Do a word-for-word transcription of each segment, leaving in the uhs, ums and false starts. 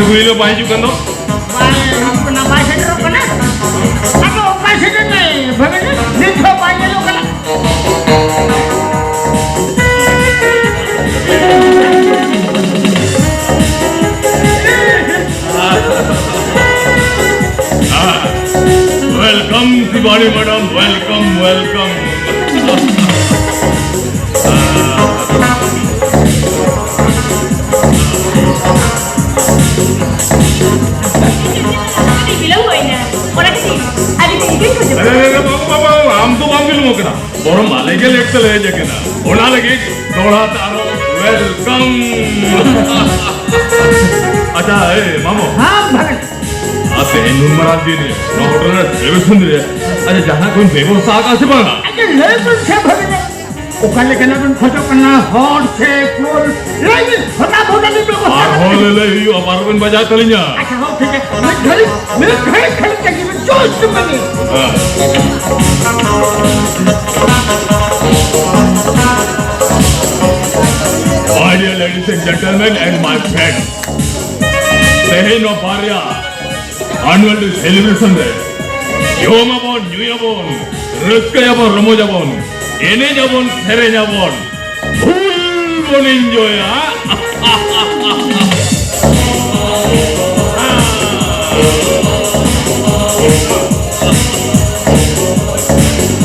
ᱜᱩᱭᱞᱟᱹ ᱵᱟᱭ ᱦᱤᱡᱩᱜ ᱠᱟᱱ ᱫᱚ? ᱵᱟᱭ ᱦᱤᱡᱩᱜ ᱠᱟᱱᱟ, ᱵᱟᱭ ᱥᱮᱴᱮᱨᱚᱜ ᱠᱟᱱᱟ᱾ ᱟᱫᱚ ᱚᱠᱟᱭ ᱥᱮᱴᱮᱨ ᱱᱟᱭ ᱵᱷᱟᱹᱜᱤ? ᱱᱤᱛ ᱦᱚᱸ ᱵᱟᱭ ᱧᱮᱞᱚᱜ ᱠᱟᱱᱟ᱾ Welcome, Shivani madam, welcome, welcome. ᱟᱹᱰᱤ ᱵᱤᱞᱚᱢ ᱦᱩᱭᱱᱟ᱾ ᱚᱱᱟ ᱠᱷᱟᱹᱛᱤᱨ ᱟᱹᱰᱤ ᱫᱮᱨᱤ ᱜᱮᱧ ᱠᱷᱚᱡᱚᱜ ᱠᱟᱱᱟ᱾ ᱟᱨᱮ, ᱟᱨᱮ, ᱟᱨᱮ, ᱵᱟᱹᱵᱩ, ᱵᱟᱹᱵᱩ, ᱟᱢ ᱫᱚ ᱵᱟᱢ ᱵᱤᱞᱚᱢ ᱠᱟᱱᱟ᱾ ᱵᱚᱨᱚᱝ ᱟᱞᱮ ᱜᱮ ᱞᱮᱴ ᱛᱮᱞᱮ ᱦᱮᱡ ᱟᱠᱟᱱᱟ᱾ ᱚᱱᱟ ᱞᱟᱹᱜᱤᱫ ᱫᱚᱦᱲᱟ ᱛᱮ ᱟᱨᱚ welcome᱾ ᱟᱪᱪᱷᱟ, ᱮ, ᱢᱟᱢᱚ᱾ ᱦᱮᱸ, ᱵᱷᱟᱜᱮ᱾ ᱟᱨ ᱛᱮᱦᱮᱧ ᱱᱩᱱ ᱢᱟᱨᱟᱝ ᱫᱤᱱ ᱨᱮ ᱱᱚᱣᱟ ᱦᱳᱴᱮᱞ ᱨᱮ ᱥᱮᱞᱮᱵᱨᱮᱥᱚᱱ ᱨᱮ, ᱟᱪᱪᱷᱟ, ᱡᱟᱦᱟᱸ ᱠᱚᱧ ᱵᱮᱵᱚᱥᱛᱷᱟ ᱟᱠᱟᱫ ᱥᱮ ᱵᱟᱝᱟ? ᱟᱪᱪᱷᱟ, ᱞᱟᱹᱭ ᱵᱤᱱ ᱥᱮ ᱵᱷᱟᱹᱜᱤ ᱧᱚᱜ᱾ ᱚᱠᱟ ᱞᱮᱠᱟᱱᱟᱜ ᱵᱤᱱ ᱠᱷᱚᱡᱚᱜ ᱠᱟᱱᱟ? ᱦᱚᱲ ᱥᱮ ᱠᱩᱞ? ᱞᱟᱹᱭ ᱵᱤᱱ, ᱥᱟᱱᱟᱢ ᱦᱚᱲ ᱟᱹᱞᱤᱧ ᱵᱮᱵᱚᱥᱛᱷᱟ ᱟᱨᱦᱚᱸ ᱠᱟᱛᱮ᱾ ᱞᱟᱹᱞᱟᱹᱭ ᱦᱩᱭᱩᱜᱼᱟ, ᱵᱟᱨ ᱵᱮᱱ ᱵᱟᱡᱟᱣ ᱛᱟᱹᱞᱤᱧᱟ᱾ ᱟᱪᱪᱷᱟ, ᱦᱚᱸ, ᱴᱷᱤᱠ ᱜᱮᱭᱟ᱾ ᱢᱤᱫ ᱜᱷᱟᱹᱲᱤᱡ, ᱢᱤᱫ ᱜᱷᱟᱹᱲᱤᱡ ᱠᱷᱟᱹᱞᱤ ᱛᱟᱹᱜᱤ ᱵᱤᱱ, just a minute᱾ ᱦᱮᱸ᱾ My dear ladies and gentlemen and my friends, ᱛᱮᱦᱮᱧ ᱱᱚᱣᱟ ᱵᱟᱨᱭᱟ annual day celebration ᱨᱮ ᱡᱚᱢᱟᱵᱚᱱ, ᱧᱩᱭᱟᱵᱚᱱ, ᱨᱟᱹᱥᱠᱟᱹᱭᱟᱵᱚᱱ, ᱨᱚᱢᱚᱡᱟᱵᱚᱱ, ᱮᱱᱮᱡᱟᱵᱚᱱ, ᱥᱮᱨᱮᱧᱟᱵᱚᱱ, full ᱵᱚᱱ enjoyᱟ᱾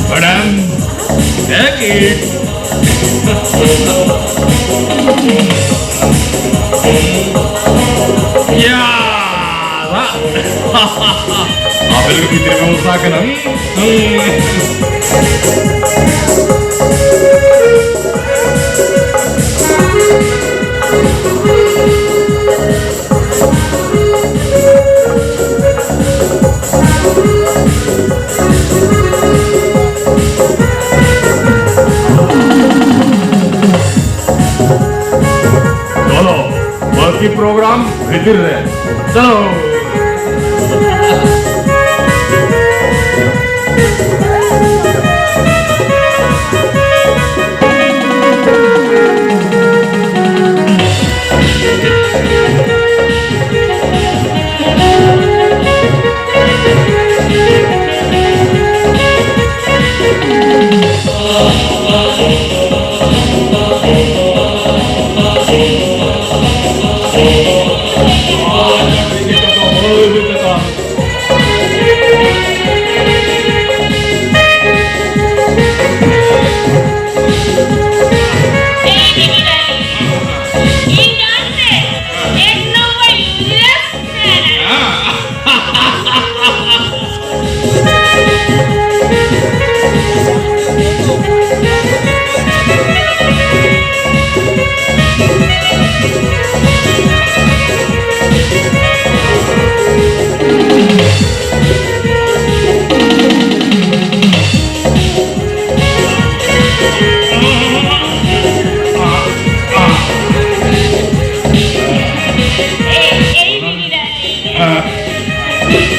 Madam, take it. ᱭᱟ! ᱟᱯᱮ ᱞᱟᱹᱜᱤᱫ ᱵᱷᱤᱛᱨᱤ ᱨᱮ ᱢᱚᱥᱟ ᱠᱟᱱᱟ᱾ ᱪᱚᱞᱚ, ᱵᱟᱹᱠᱤ ᱯᱨᱳᱜᱨᱟᱢ ᱵᱷᱤᱛᱤᱨ ᱨᱮ᱾ ᱪᱚᱞᱚ᱾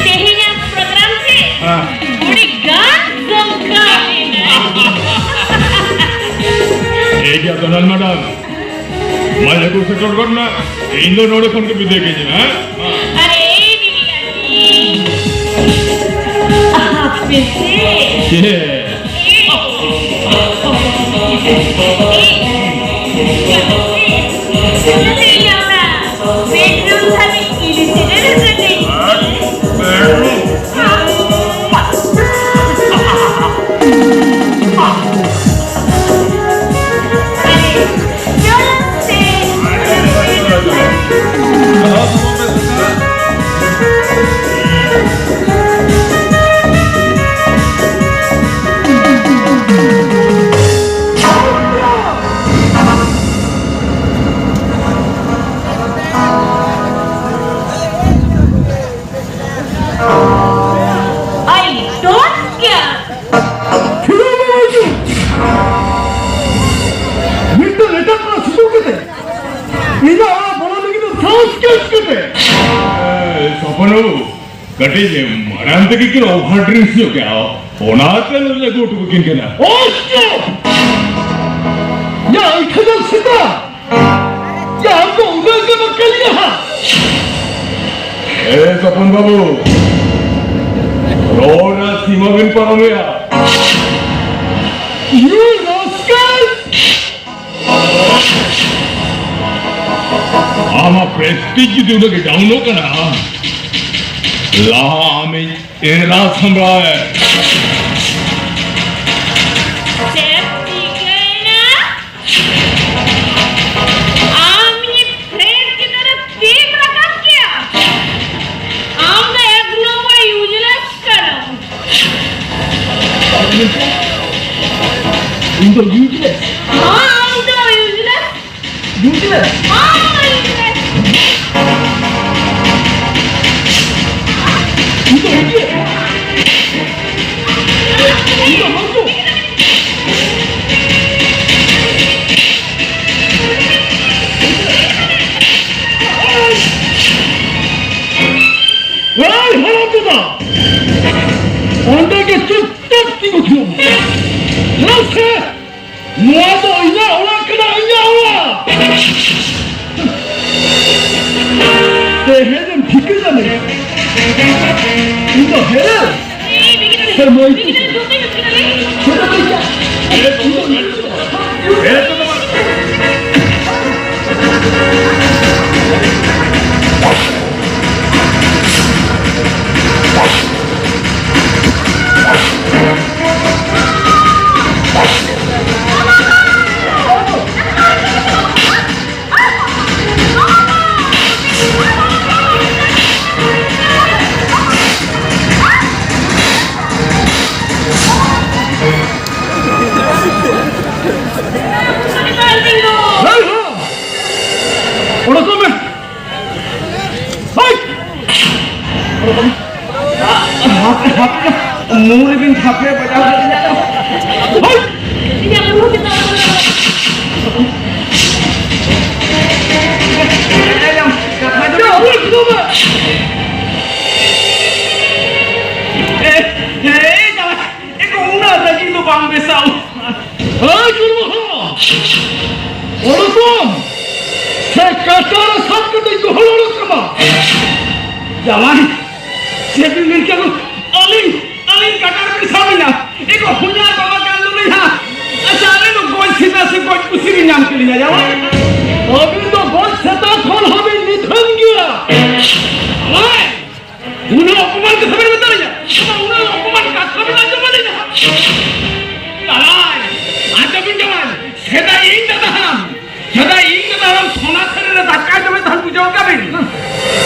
ᱛᱮᱦᱮᱧᱟᱜ ᱯᱨᱳᱜᱨᱟᱢ ᱨᱮ ᱦᱮᱸ᱾ ᱟᱹᱰᱤ ᱜᱟᱱ ᱡᱚᱢᱠᱟᱣ ᱮᱱᱟ᱾ ᱴᱷᱤᱠ ᱜᱮᱭᱟ, ᱥᱳᱱᱟᱞ ᱢᱮᱰᱟᱢ᱾ ᱢᱟ ᱞᱟᱹᱴᱩ ᱥᱮᱴᱮᱨ ᱜᱚᱫ ᱱᱟ, ᱤᱧ ᱫᱚ ᱱᱚᱰᱮ ᱠᱷᱚᱱ ᱜᱮ ᱵᱤᱫᱟᱹᱭ ᱠᱟᱹᱧ ᱢᱮ, ᱦᱮᱸ? ᱟᱨᱮ, ᱵᱤᱨᱤᱭᱟᱱᱤ᱾ ᱟᱯᱮ ᱥᱮ? ᱪᱮᱫ? ᱮ, ᱮ, ᱪᱮᱫ ᱮ ᱞᱟᱹᱭᱟ ᱚᱱᱟ? ᱵᱮᱰᱨᱩᱢ ᱫᱷᱟᱹᱵᱤᱡ ᱤᱫᱤ ᱥᱮᱴᱮᱨ ᱦᱚᱪᱚ ᱠᱟᱹᱧ ᱢᱮ᱾ ᱵᱮᱰᱨᱩᱢ? I don't care. ᱢᱤᱫᱴᱟᱝ ᱮᱴᱟᱜ ᱠᱚᱲᱟ ᱥᱩᱫᱩ ᱠᱟᱛᱮ ᱤᱧᱟᱹᱜ ᱚᱲᱟᱜ ᱵᱚᱞᱚ ᱞᱟᱹᱜᱤᱫ ᱫᱚ ᱥᱟᱦᱚᱥ ᱜᱮ ᱟᱹᱪᱩ ᱠᱟᱛᱮ᱾ ᱮ, ᱥᱚᱯᱚᱱ ᱵᱟᱹᱵᱩ, ᱠᱟᱹᱴᱤᱡ ᱢᱟᱲᱟᱝ ᱛᱮᱜᱮ ᱠᱤᱱ ᱚᱵᱷᱟᱨ ᱰᱨᱮᱥ ᱧᱚᱜ ᱠᱮᱜᱼᱟ, ᱚᱱᱟᱛᱮ ᱱᱚᱰᱮ ᱞᱮ ᱟᱹᱜᱩ ᱦᱚᱴᱚ ᱠᱟᱹᱠᱤᱱ ᱠᱟᱱᱟ᱾ ᱳᱭ ᱪᱩᱯ! ᱭᱟ, ᱟᱹᱭᱴᱷᱟᱹ ᱡᱟᱞ ᱥᱮᱛᱟ! ᱭᱟ, ᱟᱢ ᱫᱚ ᱩᱱᱟᱹᱜ ᱜᱮᱢ ᱟᱹᱠᱟᱹᱞᱤᱭᱟ ᱦᱟᱸᱜ! ᱮ ᱥᱚᱯᱚᱱ ᱵᱟᱹᱵᱩ, ᱨᱚᱲ ᱨᱮᱱᱟᱜ ᱥᱤᱢᱟᱹ ᱵᱤᱱ ᱯᱟᱨᱚᱢᱮᱜᱼᱟ᱾ You rascal! ᱟᱢᱟᱜ ᱯᱨᱮᱥᱴᱤᱡᱽ ᱡᱩᱫᱤ ᱩᱱᱟᱹᱜ ᱜᱮ ᱰᱟᱣᱩᱱᱚᱜ ᱠᱟᱱᱟ, ᱞᱟᱦᱟ ᱟᱢᱤᱡ ᱮᱨᱟ ᱥᱟᱢᱵᱲᱟᱣ ᱮ᱾ ᱪᱮᱫ ᱪᱤᱠᱟᱹᱭᱮᱱᱟ? ᱟᱢ ᱤᱧᱤᱡ ᱯᱷᱨᱮᱱᱰ ᱪᱮᱛᱟᱱ ᱨᱮ ᱛᱤᱢ ᱨᱟᱠᱟᱵ ᱠᱮᱭᱟ? ᱟᱢ ᱫᱚ ᱮᱠ ᱱᱚᱢᱵᱚᱨ ᱤᱭᱩᱡᱽᱞᱮᱥ ᱠᱟᱱᱟᱢ᱾ ᱤᱧ ᱫᱚ ᱤᱭᱩᱡᱽᱞᱮᱥ? ᱦᱚᱸ, ᱟᱢ ᱫᱚ ᱤᱭᱩᱡᱽᱞᱮᱥ᱾ ᱤᱭᱩᱡᱽᱞᱮᱥ? ᱦᱚᱸ, ᱤᱭᱩᱡᱽᱞᱮᱥ᱾ ᱤᱧ ᱫᱚ ᱤᱭᱩᱡᱽᱞᱮᱥ᱾ ᱤᱧ ᱫᱚ ᱢᱚᱡᱽ ᱫᱚ᱾ ᱚᱸᱰᱮ ᱜᱮ ᱪᱩᱯᱪᱟᱯ ᱛᱤᱸᱜᱩ ᱛᱷᱤᱨᱚᱜ ᱢᱮ᱾ ᱪᱮᱫᱟᱜ ᱥᱮ ᱱᱚᱣᱟ ᱫᱚ ᱤᱧᱟᱹᱜ ᱚᱲᱟᱜ ᱠᱟᱱᱟ, ᱤᱧᱟᱹᱜ ᱚᱲᱟᱜ᱾ ᱛᱮᱦᱮᱧ ᱮᱢ ᱴᱷᱤᱠᱟᱹ ᱧᱟᱢᱮᱭᱟ, ᱤᱧ ᱫᱚ ᱦᱮᱨᱮᱞ ᱥᱮ ᱢᱟᱹᱭ? ᱚᱰᱚᱠᱚᱜ ᱢᱮ᱾ ᱦᱳᱭ! ᱚᱰᱚᱠᱚᱜ ᱢᱮ᱾ ᱦᱟᱯᱮ, ᱦᱟᱯᱮ, ᱢᱩ ᱨᱮᱵᱤᱱ ᱦᱟᱯᱮ ᱵᱟᱡᱟᱣ ᱠᱮᱫ ᱞᱤᱧᱟ ᱛᱚ᱾ ᱦᱳᱭ! ᱤᱧᱟᱜ ᱢᱩ ᱪᱮᱛᱟᱱ ᱨᱮ ᱠᱟᱛᱷᱟ ᱫᱚ ᱮ, ᱮ, ᱡᱟᱶᱟᱭ, ᱮ ᱜᱳ, ᱩᱱᱟᱹᱜ ᱨᱟᱹᱜᱤ ᱫᱚ ᱵᱟᱝ ᱵᱮᱥᱟ᱾ ᱦᱳᱭ, ᱡᱩᱨᱢᱩ ᱦᱚᱸ᱾ ᱚᱲᱚᱠᱚᱢ᱾ ᱥᱮ ᱠᱟᱴᱟ ᱨᱮ ᱥᱟᱵ ᱠᱟᱛᱮ ᱜᱚᱦᱚᱲ ᱚᱲᱚᱠ ᱠᱟᱢᱟ᱾ ᱡᱟᱶᱟᱭ, ᱪᱮᱫ ᱵᱤᱱ ᱢᱮᱱ ᱠᱮᱫᱟ? ᱟᱹᱞᱤᱧ, ᱟᱹᱞᱤᱧ ᱠᱟᱴᱟ ᱨᱮᱵᱤᱱ ᱥᱟᱵ ᱞᱤᱧᱟ? ᱮ ᱜᱳ, ᱦᱚᱧᱦᱟᱨ ᱵᱟᱵᱟ ᱠᱟᱱ ᱫᱚᱞᱤᱧ ᱦᱟᱸᱜ᱾ ᱟᱪᱪᱷᱟ, ᱟᱹᱞᱤᱧ ᱫᱚ ᱜᱚᱡ ᱥᱮᱛᱟ ᱥᱮ ᱜᱚᱡ ᱯᱩᱥᱤ ᱵᱤᱱ ᱧᱟᱢ ᱠᱮᱫ ᱞᱤᱧᱟ, ᱡᱟᱶᱟᱭ? ᱟᱹᱵᱤᱱ ᱫᱚ ᱜᱚᱡ ᱥᱮᱛᱟ ᱠᱷᱚᱱ ᱦᱚᱸᱵᱤᱱ ᱱᱤᱫᱷᱟᱹᱱ ᱜᱮᱭᱟ᱾ ᱡᱟᱶᱟᱭ! ᱩᱱᱟᱹᱜ ᱚᱯᱚᱢᱟᱱ ᱠᱟᱛᱷᱟ ᱵᱮᱱ ᱢᱮᱛᱟᱞᱤᱧᱟ? ᱩᱱᱟᱹᱜ ᱚᱯᱚᱢᱟᱱ ᱠᱟᱛᱷᱟ ᱵᱮᱱ ᱟᱸᱡᱚᱢ ᱟᱹᱞᱤᱧᱟ? ᱡᱟᱶᱟᱭ, ᱟᱸᱡᱚᱢ ᱵᱤᱱ ᱡᱟᱶᱟᱭ, ᱥᱮᱫᱟᱭ ᱤᱧ ᱫᱟᱫᱟ ᱦᱟᱲᱟᱢ, ᱥᱮᱫᱟᱭ ᱤᱧ ᱫᱟᱫᱟ ᱦᱟᱲᱟᱢ ᱥᱚᱱᱟ ᱛᱷᱟᱹᱨᱤ ᱨᱮ ᱫᱟᱠᱟᱭ ᱡᱚᱢᱮᱫ ᱛᱟᱦᱮᱱ, ᱵᱩᱡᱷᱟᱹᱣ ᱠᱟᱜ ᱵᱤᱱ?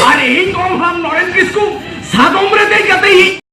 ᱟᱨ ᱤᱧ ᱜᱚᱲᱚᱢ ᱦᱟᱲᱟᱢ ᱱᱚᱨᱮᱱ ᱠᱤᱥᱠᱩ ᱥᱟᱫᱚᱢ ᱨᱮ ᱫᱮᱡ ᱠᱟᱛᱮ ᱤᱧ